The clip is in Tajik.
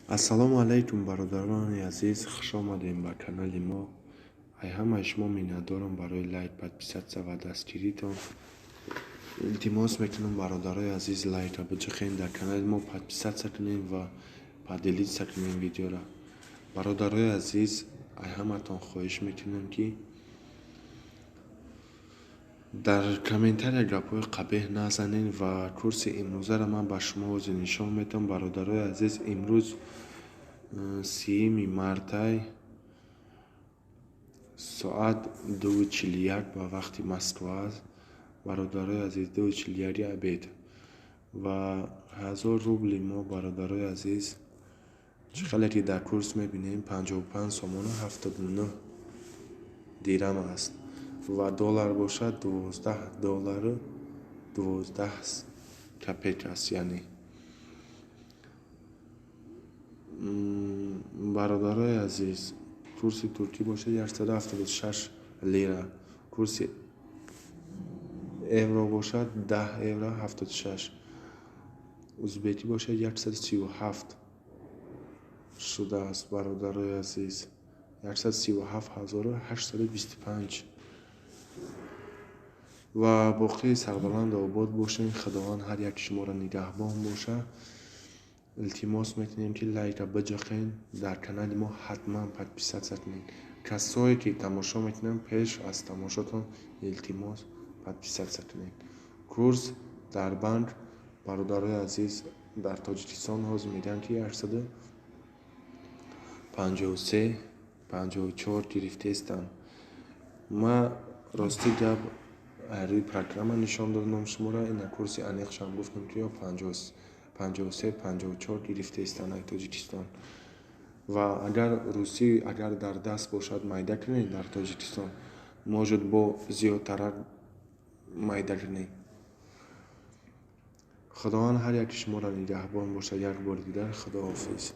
Ассалому алайкум, бародарони азиз, хуш омадем ба канали мо. Ай ҳамаи шумо миннатдорам барои лайк, подписаться ва дастгиритон. Илтимос мекунам, бародарои азиз, лайка биҷухен, дар канали мо подписаться кунем ва поделиться кунем видеоро. Бародарои азиз, ай ҳаматон хоҳиш мекунам, ки дар комментария гапҳои қабеҳ назанед. Ва курси имрӯзаро ман ба шумо ҳозир нишон медиҳам. Бародарои азиз, имрӯз 30-юми мартай, соат 2:41 ба вақти Москва аст. Бародарои азиз, 2:41-и обед. Ва 1000 рубли мо, бародарои азиз, чӣ хеле ки дар курс мебинем, 55 сомону 79 дирам аст ва доллар бошад, 12 доллару 12 копейк аст. Яъне, бародарои азиз, курси туркӣ бошад, 176 лира, курси евро бошад, 10 евро 76, узбекӣ бошад, 137 шудааст. Бародарои азиз, 137 825. Ва боқӣ сарбаланду обод бошед, Худованд ҳар яки шуморо нигаҳбон бошад. Илтимос мекунем, ки лайка биҷухен, дар канали мо ҳатман подписаться кунед. Касое ки тамошо мекунанд, пеш аз тамошотон, илтимос, подписаться кунед. Курс дар банк, бародарои азиз, дар Тоҷикистон ҳозир мегӯянд, ки 853, 54 гирифтаистанд. Ма, рости гап, рӯи программа нишон додам шуморо. Ина курси аниқшам гуфтам, ки ё 53, 54 гирифтаистанд ай Тоҷикистон. Ва агар русӣ, агар дар даст бошад, майда кунед, дар Тоҷикистон может бо зиёдтарак майда кунед. Худованд ҳар яки шуморо нигаҳбон бошад. Як бори дигар худоҳофиз.